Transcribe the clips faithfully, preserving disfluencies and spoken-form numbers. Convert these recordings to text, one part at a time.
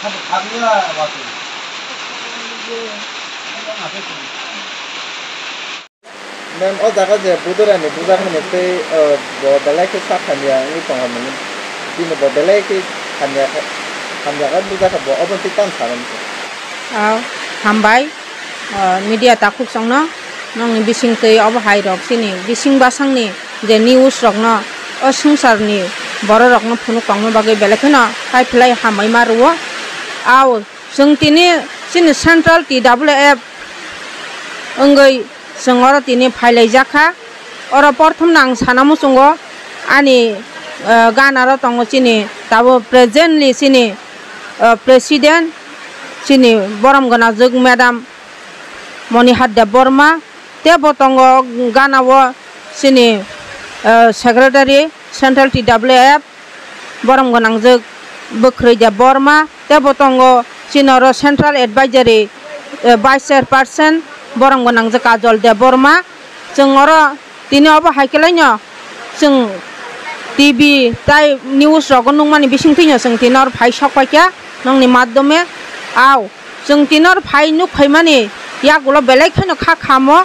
Ma'am, o jaga je budurani bujak hwnwi tei, o, bo belai khe sak hamya wngwi tongo hwnwi, bini bo belai khe hamya khe, hamya khe bujak kha bo, obo twi tamo sana muchung. Ah, hambai, ah, media takhuk songno, nokni bising twi obo hai rok chini bising basangni je news rokno, o swngcharni borok rokno phunuk tongna bagwi belai kheno kaiphilai hambai ma rwo. Ao, chwng tini chini Central T W F wngwi chwng oro tini phailaijak kha. Oro porthomno ang sana muchungo ani, eh, ganaro tongo chini tabuk presently chini, eh, president chini borom gwnajwk madam Monihar Debbarma, tei bo tongo ganao chini, eh, secretary Central T W F, borom gwnangjwk Bwkhrwi Debbarma, tei bo tongo chini oro Central Advisory, eh, Vice Chairperson, borom gwnangjwk Kajol Debbarma. Chwng oro tini obo hai khe laino chwng T V tei news rogo nukmani bisingtwino chwng tini oro phai sok paikha nokni madhyome. Ao, chwng tini oro phai nuk phaimani yagulo belai kheno kha khamo,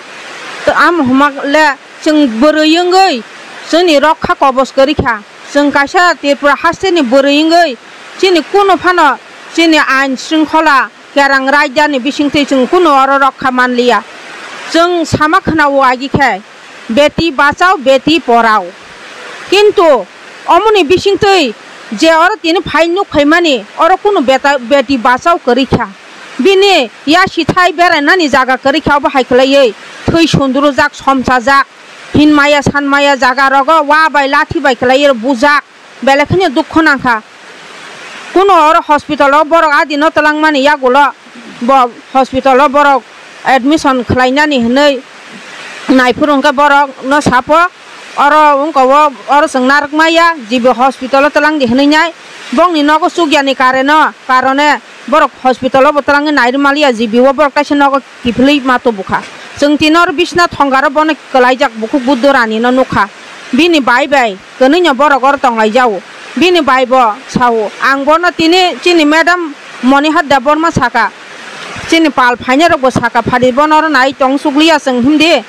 to amo hwnma le chwng bwrwi wngwi chwngni rokha kobos kwrwi kha. Chwng kaisa Tripura hasteni bwrwi wngwi chini kunu phano chini ain shringkhola kerang raidani bisingtwi chwng kunu oro rokha manliya. Chwng sama khwnao agi khe, "Beti bachao, beti porao." Kintu omoni bisingtwi je oro tini phai nuk phaimani, oro kunu beta-, beti bachao kwrwi kha. Bini yasithai berainani jaga kwrwi kha, obo hai khwlaiwi thwi sundrujak, somsajak, hinmaya sanmaya jaga rogo wa bai lathi bai khwlaiwi bujak. Belai kheno dukhu nangkha. Kuno oro hospital o borok adino twlangmani yagulo bo hospital o borok admission khlainani hinwi naiphuru hwnkhe borok no sapo oro wngkha o, oro chwng narwk maya G B hospital o twlang di hinwi nai bongni nogo chukyani kareno karone borok hospital o bo twlangwi nairwmaliya G B o borok kaisa nogo kiphilwi ma tubukha. Chwng tini oro bisna thongaro bono kwlaijak bukhuk Buddho Rani no nukha. Bini bai bai kwnwi no borok oro tonglaijao. Bini bai bo sao, "Ang bono tini chini madam Monihar Debbarma saka, chini pal phainai rok bo saka, phadi bono oro nai tong chukliya chwng himdi,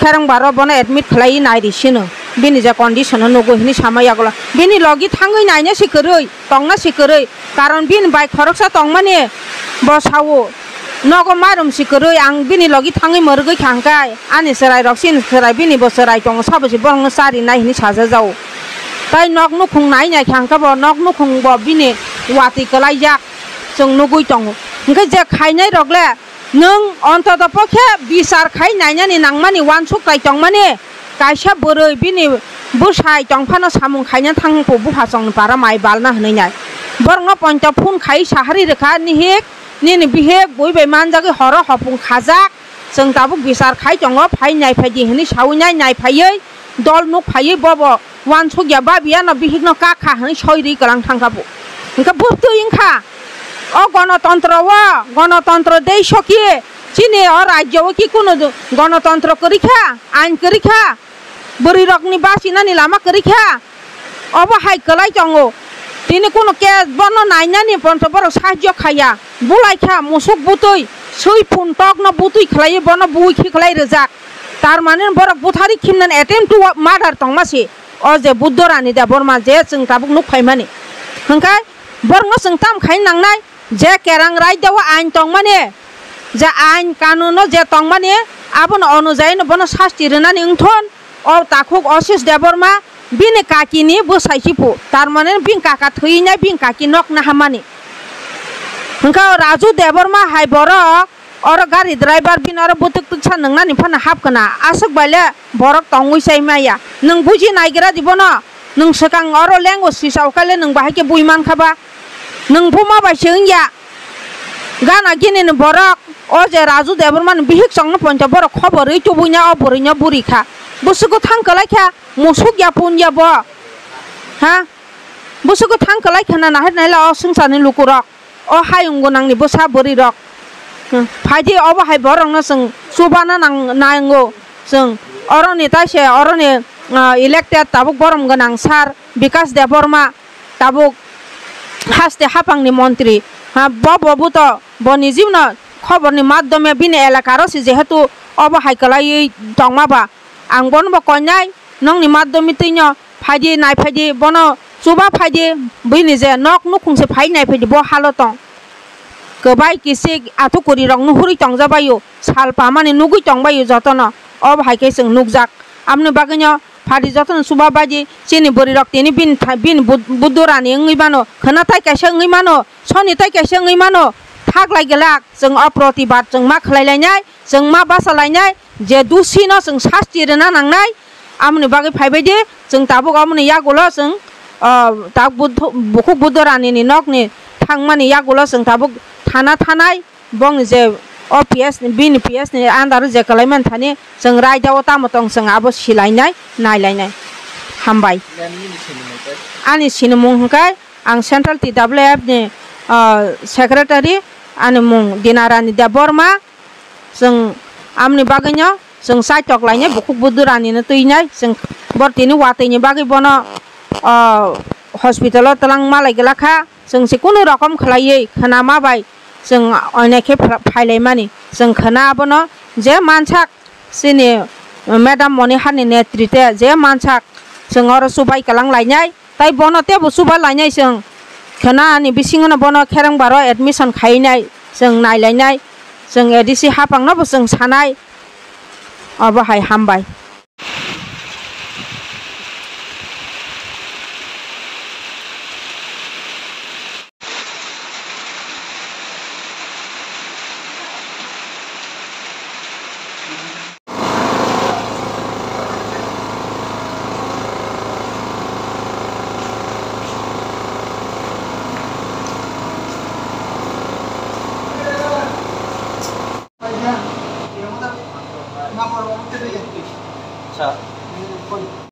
kherang baro bono admit khlaiwi nai ri sino. Bini je condition o nugwi," hinwi sama yagulo. Bini logi thangwi naina se kwrwi. Tongna si kwrwi, karon bini bai khoroksa tongmani bo sao, "Nogo mairum si kwrwi, ang bini logi thangwi mwrwgwi kha hwnkhe ani chwrai rok chini chwrai bini bo chwrai tongo, sabo si borokno charinai," hinwi sajajao. Tai nok nukhung nai nai kha hwnkhe bo nok nukhung bo bini watwi kwlaijak chwng nugwi tongo. Hwnkhe je khainai rok le Nwng ontoto pokhe bichar khai nainani nangmani uansuk tai tongmani, kaisa bwrwi bini bwsai tongphano samung khaina thangkhu buphasongni para mai balna hwnwi nai. Borokno pointo phone khai sahari rwkha, "Nihik, nini bihik bui bai manjagwi horo hopung khajak, chwng tabuk bichar khai tongo, phai naiphai di," hwnwi saui nai, naiphaiwi dol nuk phaiwi bobo uansukya babiya no bihik no kak kha hwnwi soi rwi kwlang thang kha bo. Hwnkhe bwtwi wngkha o gonotontro o, gonotontro dei soki chini o rajyo o ki kunu gonotontro kwrwi kha, ain kwrwi kha, bwrwi rok ni bachinani lama kwrwi kha, obo hai kwlai tongo. Tini kunu case bono nainani ponto borok sahajyo khaya, bulai kha musuk bwtwi, swi phun tok no bwtwi khlaiwi bono bui khi khlai rwjak. Tar mane borok buthari khimnani attempt to murder tongma se. O je Buddho Rani Debbarma je chwng tabuk nuk phaimani. Hwnkhe borokno chwng tam khai nangnai je kerang raida o ain tongmani, je ain kanun o je tongmani, abono onujai no bono sasti rwnani wngthon. O takhuk Osis Debbarma bini kaki ni bwsai si phu, tar mane bini kaka thwi nai bini kaki nok naha mani. Hwnkhe o Raju Debbarma hai borok Oro gari driver bini oro bwtwk twksa nwngnani phano hap khna. Aswk bai le borok tongwi chai maya. Nwng buji naigra di bono. Nwng swkang oro language sisa o kale nwng bahai khe bui man kha ba. Nwng buma bai se wngya. Gana gini ni borok o je Raju Debbarma ni bihik chong no poncha borok khobor rwi tubui na o bwrwi no buri kha. Bwswk o thang kwlai kha musuk ya pun ya bo. Ha? Bwswk o thang kwlai kha na nahar naila o swngchar ni luku rok. O hayung gwnangni bwsa bwrwirok, hmm, phaidi obo hai borokno chwng chubana nang-, nango chwng. Oroni taise oroni, ah, elected tabuk borom gwnang sir Bikash Debbarma tabuk haste haphangni montri. Ha, bo, bo buto, bo nijibno khoborni madhyome bini elakaro se jehetu obo hai kwlaiwi tongma ba, ang bono bo koinai, nokni madhyome twino phaidi, naiphaidi, bono chuba phaidi, bini je nok nukhung se phai naiphaidi, bo halo tong. Kwbai kisik athukuri rok nuhurwi tongjabaio, sal pamani nugwi tongbaio jotono, obo hai khe chwng nukjak. Amoni bagwino phaidi jotono chuba baidi chini bwrwi rok tini bini tha-, bini bud-, buddho rani wngwi mano, khwna tai kaisa wngwi mano, soni tai kaisa wngwi mano, thaklai glak chwng o protibad chwng ma khlai lainai, chwng ma bacha lainai, je dusino chwng sasti rwna nangnai. Amoni bagwi phaibaidi chwng tabuk amoni yagulo chwng, ah, tak buddho, bukhuk buddho ranini nokni thangmani yagulo chwng tabuk thana thanai. Bongni je o P S ni, bini P S ni under o je kwlaiman thani chwng raida o tamo tong chwng abo silainai, nailainai. Hambai. Ani sinimung hwnkhe ang Central T W F ni, ah, secretary, ani mung Dinarani Debbarma. Chwng amoni bagwino chwng chaitok lainai, bukhuk budu ranino twinai, chwng bor tini watwini bagwi bono, ah, hospital o twlang malai glakha. Chwng se kunu rokom khlaiwi khwnama bai chwng oinai khe phra-, phailaimani. Chwng khwna abono je mansak chini Madam Moniharni netrite je mansak chwng oro chubai kwlang lainai. Tai bono teibo chuba lainai chwng khwna ani bisingono bono Kherengbaro admission khainai chwng nailainai. Chwng A D C hapangnobo chwng sanai. Obo hai hambai.